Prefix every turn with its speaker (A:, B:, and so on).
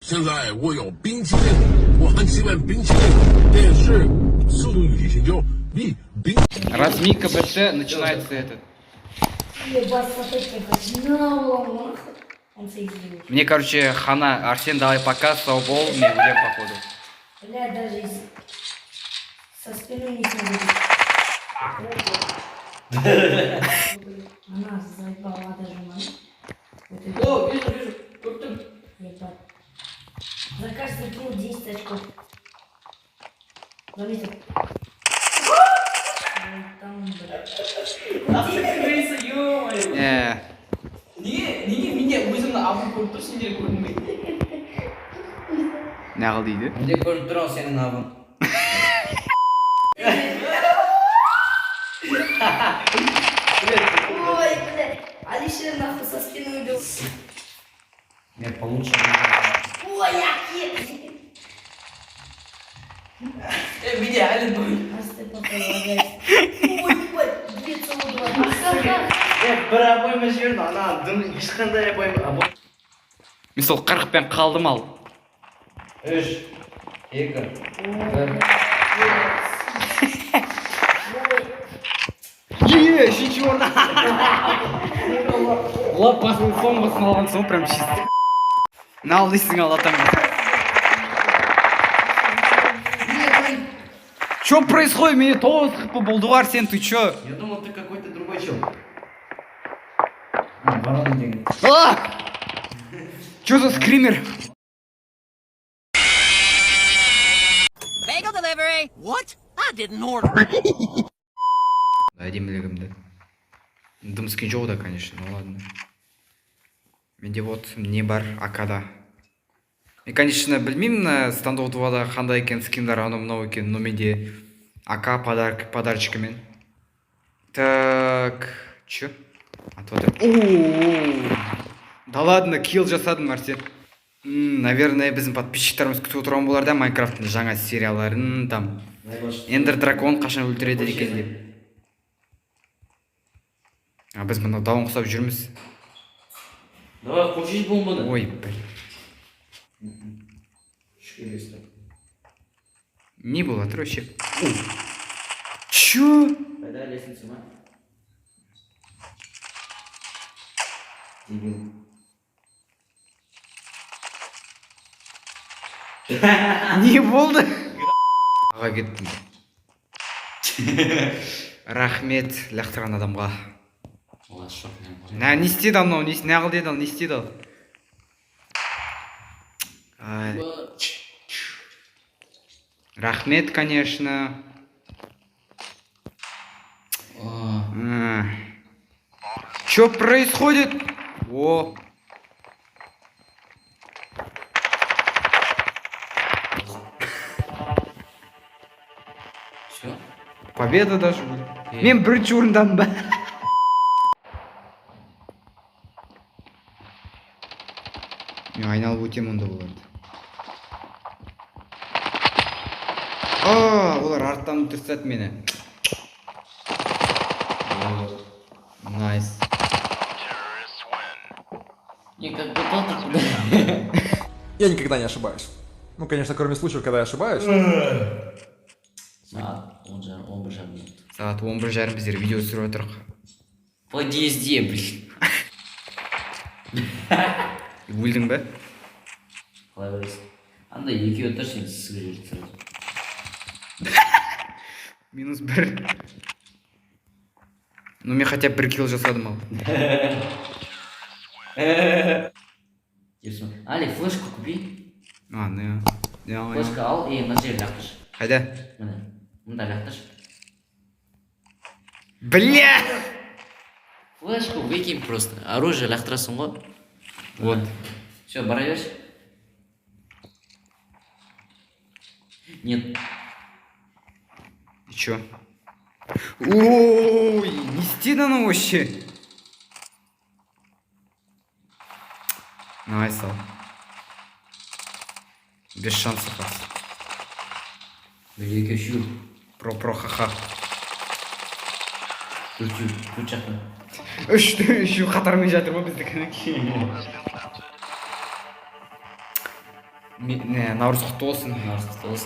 A: 现在我有冰淇淋，我很喜欢冰淇淋，但是《速度与激情9》比冰。
B: Разминка БТ, начинается этот.
C: Ебать, смотрите, на Он соединил.
B: Мне, короче, хана. Арсен, давай пока, сау бол, мен өлем, походу.
C: Бля, даже со спины не смогу. Она заебала даже маму. Вот это.
D: О, вижу, вижу. Көріп тұрмын.
C: Ебать. За каждый килл 10 очков. Заметил. Ой, там, блядь.
D: Ақша крыса, ё-моё.
B: Э,
D: Неге менде өзімнің абым көріп тұр, сендер көрінбейді?
B: Неғыл дейді?
E: Менде көрініп тұр ғой сенің абың.
C: Ой, блядь. Алишер нахуй со спины убил.
E: Мен получше.
C: Ой, я.
D: Е, менде әлі ноль.
C: Раз ты пополагай. Ой, ебать, 2,2.
E: Е, бір обойма жіберді, ана дым ешқандай обойма.
B: Мен сол 40-пен қалдым ал.
E: Үш, екі, бір.
B: Е, үшінші орын. Лапасының соңғысын алған соң прям чисто. Нал дейсің ал атам. Чё происходит? Менде 9 хп болды ғой, Арсен, ты чё?
E: Я думал, ты какой-то другой чел. А, ворона деген.
B: А! Чё за скример?
F: Bagel delivery! What? I didn't order.
B: Әдемілігімді. Дым скин жоқ да, конечно, ну ладно. Менде вот не бар акада. Мен, конечно, білмеймін, мына Standoff 2-да қандай екен скиндар, анау мынау екен, но менде АК подарок, подарочкамен. Так, чё? Атып жатыр. Ооо! Да ладно, килл жасадым, Арсен. Наверное, біздің подписчиктарымыз күтіп отырған болар да Майнкрафттың жаңа серияларын там. Эндер дракон қашан өлтіреді екен деп. А біз мына дауын құсап жүрміз.
D: Давай, қойшы бомбаны.
B: Ой, блин.
E: Үшке бес тұр.
B: Не болып жатыр вообще? О! Чё?
E: Қайда лестница ма? Дебил.
B: Не болды? Аға кеттім. Рахмет лақтырған адамға. Нә, не істеді анау? Не, не қыл деді ал, не істеді ал? Ай. Рахмет, конечно. Чё происходит? О.
D: Все?
B: Победа даже будет. Мен бірінші орындамын ба? Мен айналып өтемін онда оларды. А, олар арттан өлтіріп тастады мені. Найс.
D: Не, как бы былтыр куда?
G: Я никогда не ошибаюсь. Ну, конечно, кроме случаев, когда я ошибаюсь.
D: Сағат 10:30, 11:30 минут.
B: Сағат 11:30, біздер видео түсіріп отырық.
D: В подъезде, блин.
B: Өлдің бе?
D: Қалай ойлайсың? Анда екеуі тұр, сен сізге жіберді сразу.
B: Минус бір. Ну, мен хотя бы бір килл жасадым ал.
D: Дерсің. Али, флешку купи.
B: А, ну, я.
D: Флешка ал и мына жерге лақтыршы.
B: Қайда?
D: Міне. Мында лақтыршы.
B: Бля!
D: Флешку выкинь просто. Оружие лақтырасың ғой.
B: Вот.
D: Все, бара берші. Нет.
B: И чё? Ой, не істеді анау вообще? Найс ал. Без шансов ал.
D: Бір, екі, үшеу.
B: Про-про ха-ха.
D: Төртеу. Төрт жақтан.
B: Үш, үшеу қатармен жатыр ғой біздікі. Не, наурыз құтты болсын.
D: Наурыз құтты болсын.